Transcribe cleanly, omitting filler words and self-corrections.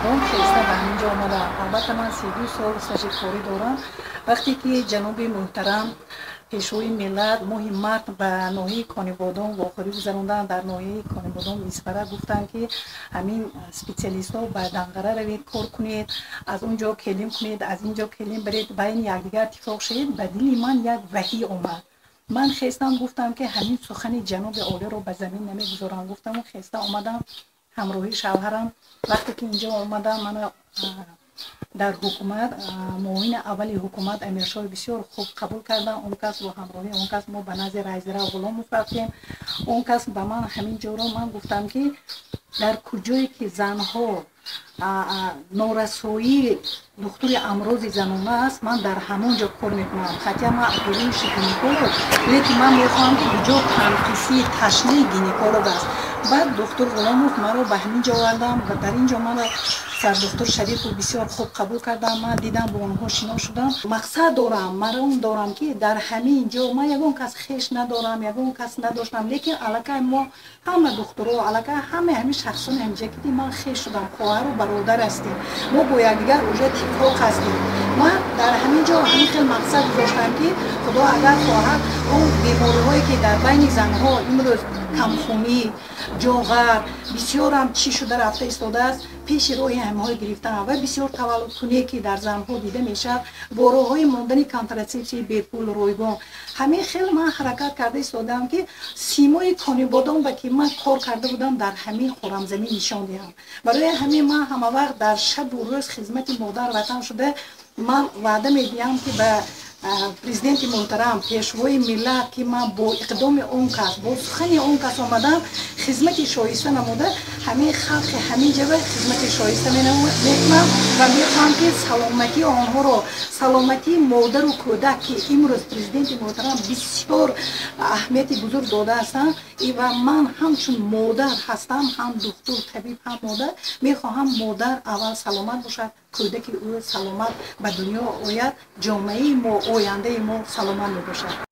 Конибодом хеста ба ҳамин ҷо омадам. Албатта, ман 32 сол стажи корӣ дорам. Вақте ки ҷаноби муҳтарам, Пешвои миллат, моҳи март ба ноҳияи Конибодом вохӯрӣ гузаронданд, дар ноҳияи Конибодом, Исфара, гуфтанд, ки ҳамин специалистҳо ба Данғара равед, кор кунед, аз он ҷо келин кунед, аз ин ҷо келин баред, байни якдигар иттифоқ шавед, ба дили ман як ваҳӣ омад. Ман хестам, гуфтам, ки ҳамин сухани ҷаноби олиро ба замин намегузорам, гуфтаму хеста омадам ҳамроҳи шавҳарам. Вақте ки инҷо омадам, мана дар ҳукумат муовини аввали ҳукумат Амиршоҳ бисёр хуб қабул кардам. Он кас бо ҳамроҳии он кас мо ба назди Райзира Ғуломов рафтем. Он кас ба ман ҳамин ҷоро, ман гуфтам, ки дар куҷое ки занҳо норасоии духтури амрози занона аст, ман дар ҳамон ҷо кор мекунам. Хотя ман акушер гинеколог, лекин ман мехоҳам, ки куҷо танқисии ташнии гинеколог аст. Баъд доктор Ғуломов маро ба ҳамин ҷо овардам ва дар ин ҷо маро сардухтур Шарипов бисёр хуб қабул кардам. Ман дидам, бо онҳо шинос шудам. Мақсад дорам, маром дорам, ки дар ҳамин ҷо ман ягон кас хеш надорам, ягон кас надоштам, лекин аллакай мо ҳама духтуро, аллакай ҳамаи ҳамин шахсони ҳаминҷа ки ман хеш шудам, хоҳару бародар ҳастем, мо бо якдигар уже иттифоқ ҳастем. Ман дар ҳамин ҷо ҳамин хел мақсад гузоштам, ки Худо агар хоҳад, он бемориҳое ки дар байни занҳо имрӯз камхунӣ, ҷоғар бисёрам чӣ шуда рафта истодааст, пеши роҳи ҳамаҳои гирифтан ва бисёр таваллудкуние ки дар занҳо дида мешавад, бо роҳҳои мондани контрацепсияи бепул, ройгон, ҳамин хел ман ҳаракат карда истодаам, ки симои Конибодом ба ки ман кор карда будам, дар ҳамин Хорамзамин нишон диҳам. Барои ҳамин ман ҳамавақт дар шабу рӯз хизмати модар ватан шуда, ман ваъда медиҳам, ки ба президенти муҳтарам, Пешвои миллат, ки ман бо иқдоми он кас, бо сухани он кас омадам, хизмати шоиста намуда, ҳамин халқи ҳамин ҷаба хизмати шоиста мекунам ва мехоҳам, ки саломатии онҳоро, саломатии модару кӯдак, ки имрӯз президенти муҳтарам бисёр аҳамияти бузург дода ҳастанд ва ман ҳамчун модар ҳастам, ҳам духтур, табиб, ҳам модар, мехоҳам модар аввал саломат бошад, кӯдаки ӯ саломат ба дунё ояд, ҷомеаи мо, ояндаи мо саломат мебошад.